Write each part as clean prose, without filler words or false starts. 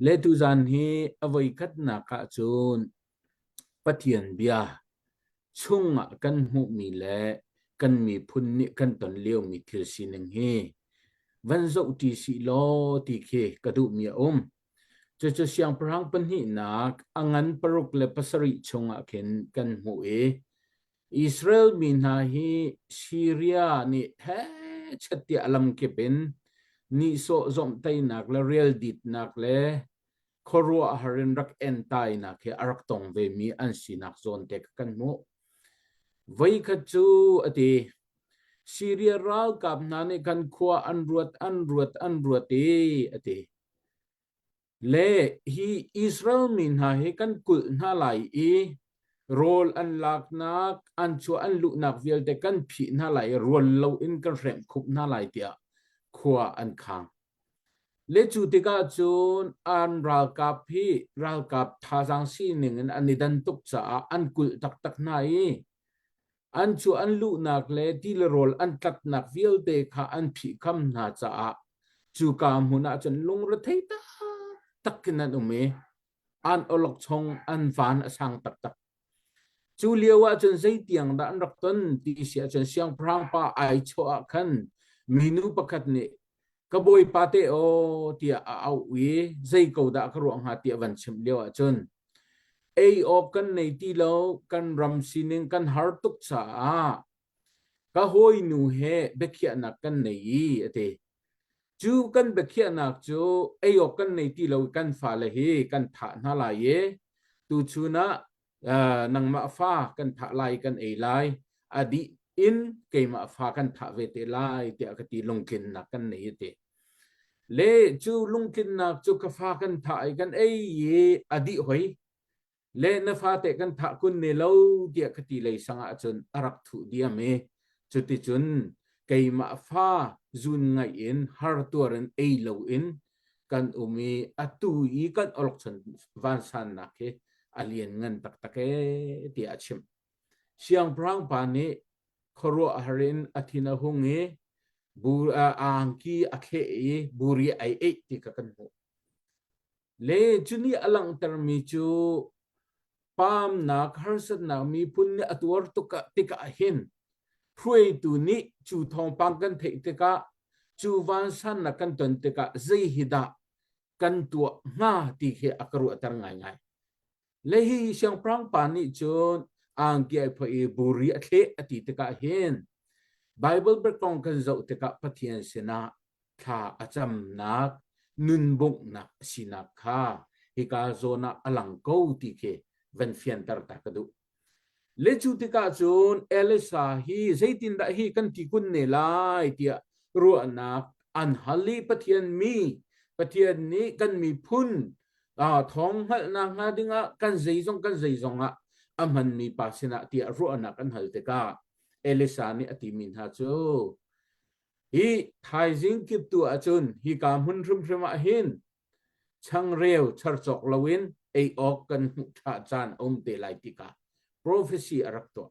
Le tuzan hi a voikhatnak ah cun Pathian bia chungah kan hmuhmi le kan miphun nih kan ton liomi thil sining hi van zohṭi sih law ti khi ka duhmi a um. Cucu siangpahrang pahnihnak a ngan 6 le 7 chungah khin kan hmuh i Israel mi hna hi Syria nih hechet tiah lamkip in nihsawh zawmhtaihnak le rialditnak le khuaruahhar in rak entainak hi a rak tong vemi an sinak zawn te kha kan hmuh. Voikhat cu a ti, Syria ralkap hna nih kan khua an ruat an ruat an ruat i a ti. Le hi Israel mi hna hi kan kulh hna lai i rawl an laknak, an chuah an luhnak vialte kan phih hna lai i rawl loin kan hremh khup hna lai tiah khua an khang. Le cu tikah cun an ralkap hi ralkap thazaang sining in an i dan tuk caah an kulh taktak hna i an cu an luhnak le ti le rawl an tlatnak vialte kha an phihkham hna caah cuka hmun ah cun lungrethei taktak in an um i an awlokchong an van a sang taktak. Cu lio ah cun zeitiang dah an rak ton ti si ahcun siangpahrang pa ai chawh ah khan minu pakhat nih ka bawipa te aw tiah a auh i zei ko dah ka ruah hnga tiah van chimh lio ahcun ei awk kan nei ti lo kan ram sining kan har tuk caah ka hawinu he biakhiahnak kan nei i a ti. Cu kan biakhiahnak cu ei awk kan nei ti lo i kan fale hi kan thah hna lai i tuchun ah nangmah fa kan thah lai kan ei lai a dih in keimah fa kan thah ve te lai tiah ka ti lungtlinnak kan nei a ti. Le cu lungtlinnak cu ka fa kan thah i kan ei i a dih hoi Le na fate kan thah kun ne lo tiah ka ti lei sang ahcun a rak thuh diam i cuticun keimah fa zun ngaih in har tuar in ei lo in kan um i atu i kan awlokchon vansannak hi a lian ngan taktak ee tiah a chimh. Siangpahrang pa nih khuaruahhar in a thin a hung i bu angki a thleh i buri ai eih ti kha kan hmuh. Le cu nih a langhtermi cu paamnak harsatnak miphun nih a tuar tuk tikah hin hruaitu nih cu thawngpang kan theih tikah cu vansannak kan ton tikah zei hi dah kan tuah hnga ti khi a ka ruahter ngaingai. Le hi siangpahrang pa nih cun angki ai phoih i buri a thleh a ti tikah hin Bible biakong kan zoh tikah Pathian sinah thla a camnak nun bunghnak a sinak kha hika zawn ah a lang ko ti khi van fianter ta ka duh. Le cu tikah cun Elisa hi zeitindah hi kan ti kun ne lai tiah ruahnak an hal i Pathian mi Pathian nih kan miphun thawng hngalhnak hnga dingah kan zeizong kan zeizong ah a hmanmi pa sinah tiah ruahnak an hal tikah Elisa nih a timi hna cu Hi thaizing kiptu ahcun hika hmun hrimhrim ah hin changreu charcawk loin ei awk kan hmuh ṭha caan a um te lai tikah prophecy a rak tuah.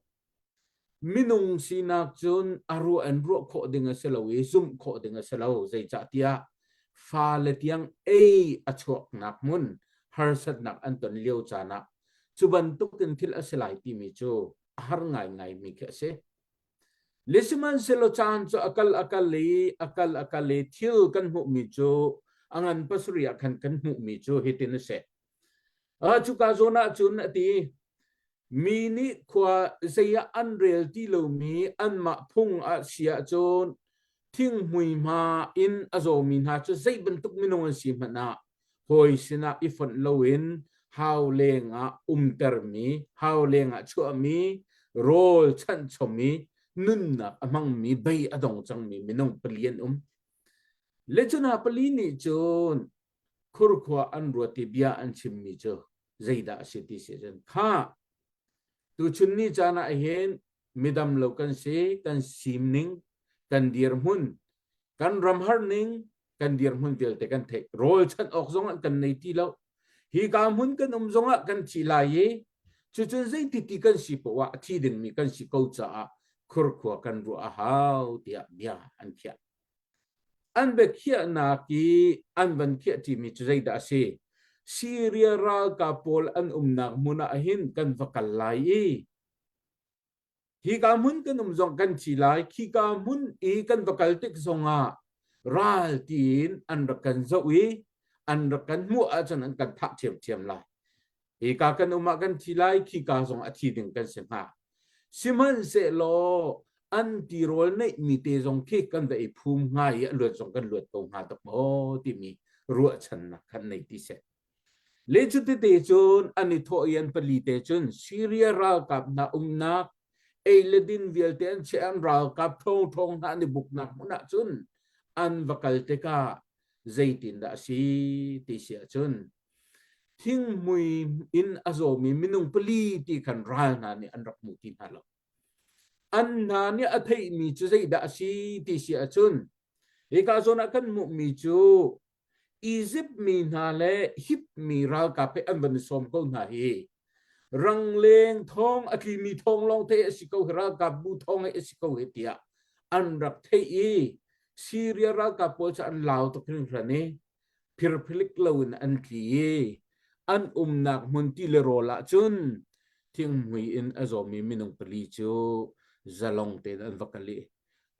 Minung sinak cun a ruah in ruah khawh ding a si lo i zumh khawh ding a si lo. Zeicahtiah fale tiang ei a chuaknak hmun harsatnak an ton lio caan ah cu bantukin thil a si lai timi cu a har ngaingaimi khi a si. Le sihmanhsehlaw caan cu a kal a kal i a kal a kal i thil kan hmuhmi cu a ngan pasarih ah khan kan hmuhmi cu hitin a si. Cuka zawn ah cun a ti, mi nih khua zei ah an rel ti lomi anmah phung ah si ahcun thinghmui hma in a zawmi hna cu zei bantuk minung an si hmanh ah hawi sinah i fonh loin hau lengah umtermi, hau lengah chuahmi, rawl chanhchomi, nunnak a hmangmi, bei a dong cangmi minung pali an um. Le cu hna pali nih cun khurkhua an ruat i bia an chimmi cu zeidah a si ti si cun kha tuchun ni caan ah hin midam lo kan si, kan simning, kan dirhmun, kan ram har ning kan dirhmun vialte kan theih rawl chanh awk zong ah kan nei ti lo hi ka hmun kan um zong ah kan thi lai i cucun zeiti ti kan si poah a thi dingmi kan si ko caah khurkhua kan ruah a hau tiah bia an khiah an biakhiahnak i an van khiah ṭimi cu zeidah a si? Syria ralkap pawl an umnak hmun ah hin kan va kal lai i hika hmun kan um zong kan thi lai, khika hmun i kan va kal tik zongah ral tiin an rak kan zoh i an rak kan hmuh ahcun an kan thah ṭhiamṭhiam lai. Hika kan um ah kan thi lai, khika zong a thi ding kan si hnga. Sihmanhsehlaw an tirawl neihmi te zong khi kan va i phum hnga i a luat zong kan luat ko hnga tuk maw timi ruahchannak khan nei ti seh. Le cutite cun an i thawh i an pali te cun Syria ralkap hna umnak ei le din vialte an chiah an ralkap ṭhawngṭhawng hna an i buknak hmun ah cun an va kal tikah zeitindah a si ti si ahcun thinghmui in a zawmi minung pali ti khan ral hna nih an rak hmu ti hna lo. An hna nih a theihmi cu zeidah a si ti si ahcun hika zawn ah kan hmuhmi cu Izipt mi hna le Hip mi ralkap he an van i sawm ko hna hi rangleng thawng a tlimi thawng lawng te a si ko hi ralkap bu thawng hi a si ko hi tiah an rak theih i Syria ralkap pawl cu an lau tuk hringhran i phirphilik loin an tli i an umnak hmun ti le rawl ah cun thinghmui in a zawmi minung pali cu zalong tein an va kal i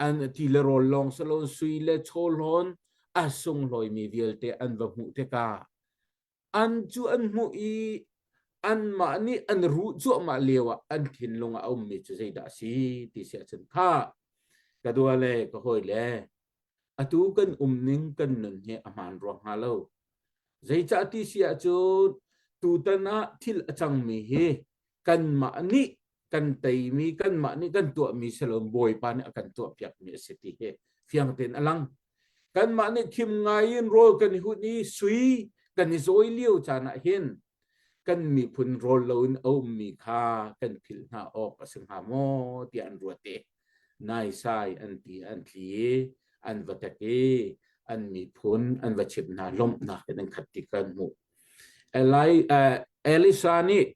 an ti le rawl lawng silo sui le chawhlawn a sunghlawimi vialte an va hmuh tikah an cu an hmuh i anmah nih an ruh cuahmah lio ah an thinlung ah a ummi cu zeidah a si ti si ahcun kha ka dua le ka hawi le atu kan umning kan nun hi a hmaan rua hnga lo zeicah ti si ahcun tutan ah thil a cangmi hi kanmah nih kan teimi kanmah nih kan tuahmi si lo Bawipa nih a kan tuahpiakmi a si ti hi fiang tein a lang. Kanmah nih khim ngai in rawl kan i hunh i sui kan i zawi lio caan ah hin kan miphun rawl loin a ummi kha kan philh hna awk a si hnga maw tiah an ruat i naisai an ti an tli i an va tek i an miphun an va chimh hna lawmhnak in an khat ti kan hmuh. Eli, uh, Elisa nih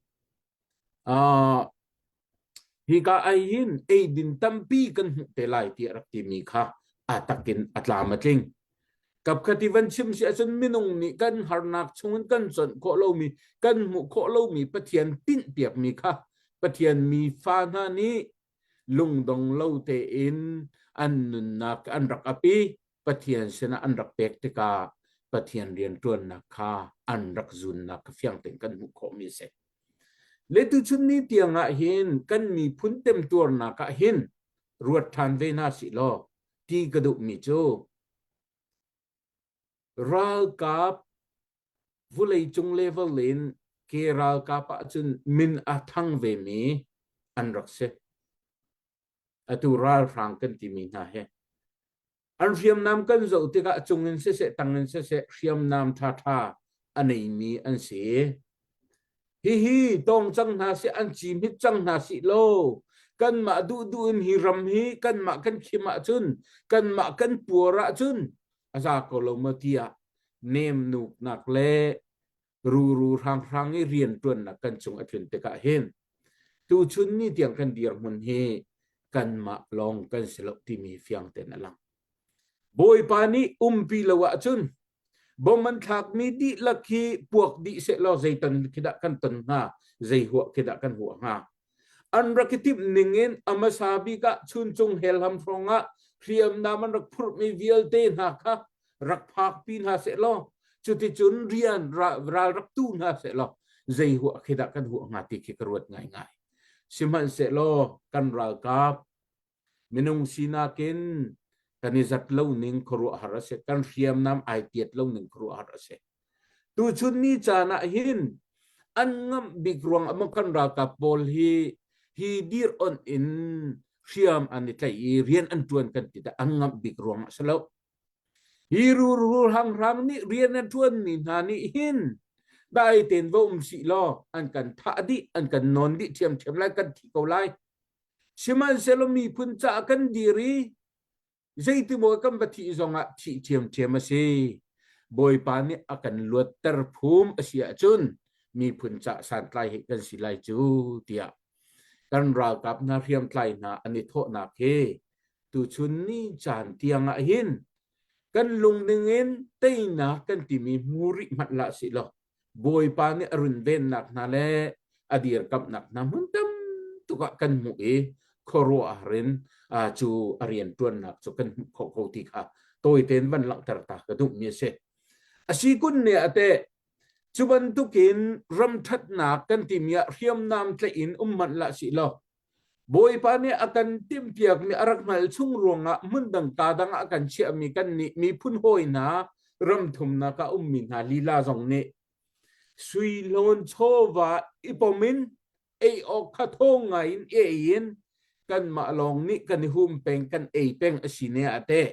Hika ai hin eidin tampi kan hmuh te lai tiah rak timi kha a takin a tlam a tling. Kapkhat i van chim si ahcun minung nih kan harnak chungin kan conh khawh lomi, kan hmuh khawh lomi Pathian tinhpiakmi kha Pathian mi fa hna nih lungdong lo tein an nunnak an rak ap i Pathian sinah an rak pek tikah Pathian rianṭuannak kha an rak zunnak kha fiang tein kan hmuh khawhmi a si. Le tuchun ni tiang ah hin kan miphun temtuarnak ah hin ruat ṭhan ve hna sih law ti ka duhmi cu ralkap vuleicung level in ke ralkap ahcun min a thang vemi an rak si. Atu ralhrang kan timi hna hi An hriamnam kan zoh tikah cung in siseh tang in siseh hriamnam ṭhaṭha a neimi an si. Hihi tawng cang hna sih an ci hmit cang hna sih law kanmah duhduh in hi ram hi kanmah kan khim ahcun kanmah kan puar ahcun a za ko lo maw tiah nemnuknak le ruru hranghrang i rianṭuannak kan cung a tlun tikah hin tuchun ni tiang kan dirhmun hi kanmah lawng kan si lo timi fiang tein a lang. Bawipa nih umpi lo ahcun bom an thlakmi dihlak hi puak dih sehlaw zeitan khi dah kan ton hnga, zei huah khi dah kan huah hnga. An rak i timh ning in a hmasa bik ah chuncung helham hrawng ah hriamnam an rak phurhmi vialte hna kha rak phakpi hna sehlaw cuticun rian ral rak tu hna sehlaw zei huah khi dah kan huah hnga ti khi ka ruat ngaingai. Sihmanhsehlaw kan ralkap Minung sinak in kan i zat lo ning khuaruahhar a si. Kan hriamnam ai tiat lo ning khuaruahhar a si. Tuchun ni caan ah hin an ngamh bik ruang ah maw kan ralkap pawl hi hi dir on in hriam an i tlaih i rian an tuan kan ti an ngamh bik ruang ah si lo. Hi rurhur hanghrang nih rian a ṭuanmi hna nih hin dai tein va um sih law an kan thah dih, an kan nawn dih ṭhiamṭhiam lai, kan thi ko lai. Sihmanhsehlaw miphun caah kan dir i zeitimaw kan va thih zongah thih ṭhiamṭhiam a si. Bawipa nih a kan luatter phum a si ahcun miphun cah santlai hi kan si lai cu tiah kan ralkap hna hriamtlai hna an i thawhnak hi tuchun ni caan tiang ah hin kan lungning in teinak kan timi hmu rih hmanh hlah sih law. Bawipa nih a runvennak hna le a dirkamhnak hna hmun tam tuk ah kan hmuh i khuaruahhar in cu a rianṭuannak cu kan hmuh khawh ko ti kha tawi tein van langhter ta ka duhmi a si. A si kun ne ah teh cu bantukin ram ṭhatnak kan timi ah hriamnam tlaih in um hmanh lah sih law Bawipa nih a kan timhpiakmi a rak hngalh chung ruangah hmundang kaa dang ah a kan chiahmi kannih miphun hawi hna ram thumnak ah ummi hna lila zong nih sui hlawn chawva i pom in ei awk kha thawng ngai in i ei in kanmah lawng nih kan i hum peng kan ei peng a si ne ah teh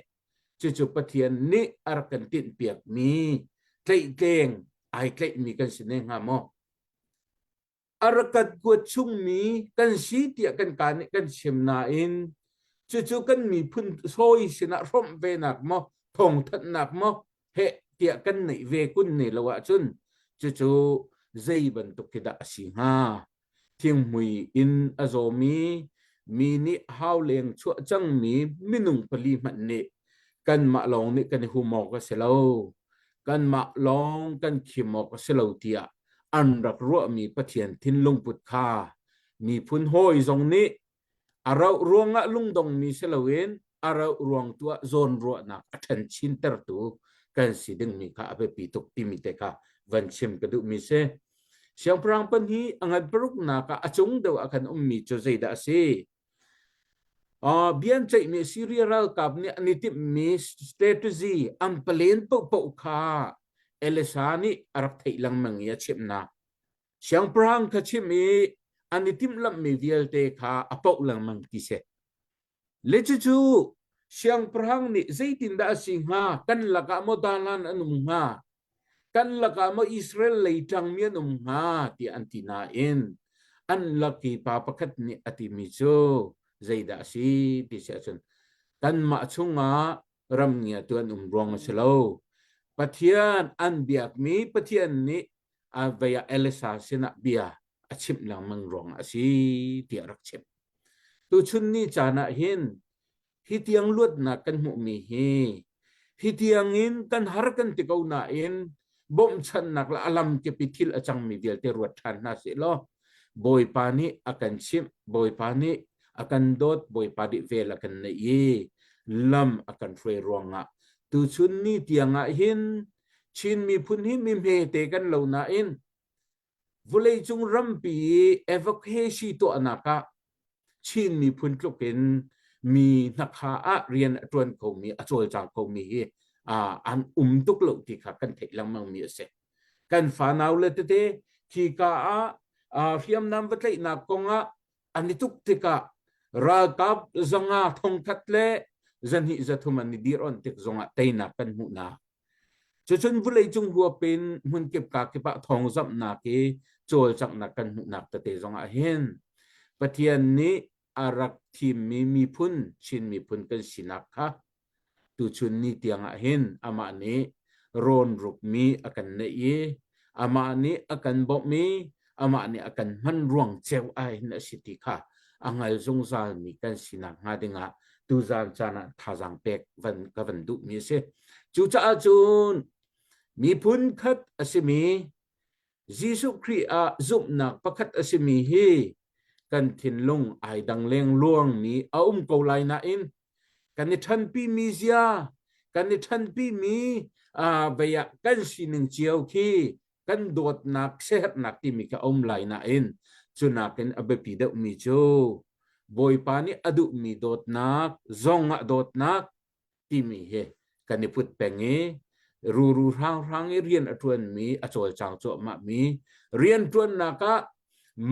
cucu Pathian nih a rak kan tinhpiakmi tlaihtleng ai tlaihmi kan si ne hnga maw? A rak kan kuat chungmi kan si tiah kan kaa nih kan chim nain cucu kan miphun sawi sinah hrawmh venak maw thawngthanhnak maw heh tiah kan neih ve kun ne lo ahcun cucu zei bantuk khi dah a si hnga? Thinghmui in a zawmi mi nih hauleng chuah cangmi minung pali hmanh nih kanmah lawng nih kan i hum awk a si lo. Kanmah lawng kan khim awk a si lo tiah an rak ruahmi Pathian thinlungput kha miphun hawi zong nih a rauh ruangah lungdongmi si loin a rauh ruang tu ah zawnruahnak a ṭhan chintertu kan si dingmi kha a biapi tuk timi te kha van chim ka duhmi si. Siangpahrang pan hi a ngan paruknak ah a cung deuh ah khan ummi cu zeidah a si? Bia an ceihmi Syria ralkap nih an i timhmi strategy an palen paohpaoh kha Elisa nih a rak theih lengmang i a chimhnak. Siangpahrang kha chim i an i timhlamhmi vialte kha a poh lengmang ti si. Le cucu siangpahrang nih zeitindah a si hnga? Kan lakah maw dalan an um hnga? Kan lakah maw Israel lei ṭangmi an um hnga? tiah an ti nain an lak i pa pakhat nih a timi cu zeidah a si ti si ahcun kanmah chungah ram ngiatu an um ruang a si lo. Pathian an biakmi Pathian nih a vei ah Elisa sinah bia a chimh lengmang ruangah a si tiah a rak chimh. Tuchun ni caan ah hin hi tiang luatnak kan hmuhmi hi hi tiangin kan har kan ti ko nain bawmhchanhnak le a lamkip i thil a cangmi vialte ruat ṭhan hna sih law Bawipa nih a kan chimh Bawipa nih a kan dawt Bawipa nih vel a kan neih i lam a kan hruai ruangah tuchun ni tiang ah hin Chin miphun hi mi hmete kan lo nain vawleicung rampi i evacuation tuahnak ah Chin miphun tluk in mi hnakha ah rian a ṭuan khomi a cawlcang khomi hi an um tuk lo ti kha kan theih lengmang mi a si. Kan fanau le tete khika ah hriamnam va tlaihnak kong ah an i tuk tikah ralkap zanga thongkhat le zahnih zathum an i dir on tik zongah teinak kan hmuhnak Cucun vawleicung huap in hmunkip kakip ah thawngzamhnak i cawlcanghnak kan hmuhnak tete zongah hin Pathian nih a rak thimmi miphun Chin miphun kan sinak kha tuchun ni tiang ah hin amah nih rawn rukmi a kan neih i amah nih a kan bawmh i amah nih a kan hman ruang ceu ah hin a si ti kha a hngal zungzalmi kan sinak hnga dingah tuzan caan ah thazaang pek van ka van duhmi a si. Cucaah cun miphun khat a simi Jesuh Khrih ah zumhnak pakhat a simi hi kan thinlung ai dang lengluangmi a um ko lai nain kan i ṭhanpimi zia kan i ṭhanpimi vei ah kan sining cio khi kan dawtnak siaherhnak timi kha a um lai nain cu nakin a biapi deuhmi cu Bawipa nih a duhmi dawtnak zong ah dawtnak timi hi kan i put peng i ruru hranghrang i rian a ṭuanmi a cawlcang cuahmahmi rianṭuannak ah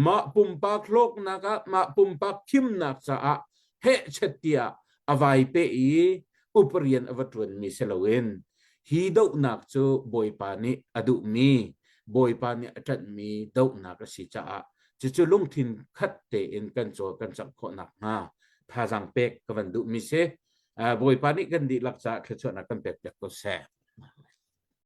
mah pumpak hlawknak ah mah pumpak thimnak caah hehchet tiah a vai peh i uparian a va ṭuanmi si loin hi dohnak cu Bawipa nih a duhmi Bawipa nih a ṭanhmi dohnak a si caah cucu lungthin khat tein kan cawl kan cangh khawh nakhnga thazaang pek ka van duhmi si. Bawipa nih kan dihlak caah thluachuahnak kan pek piak ko seh.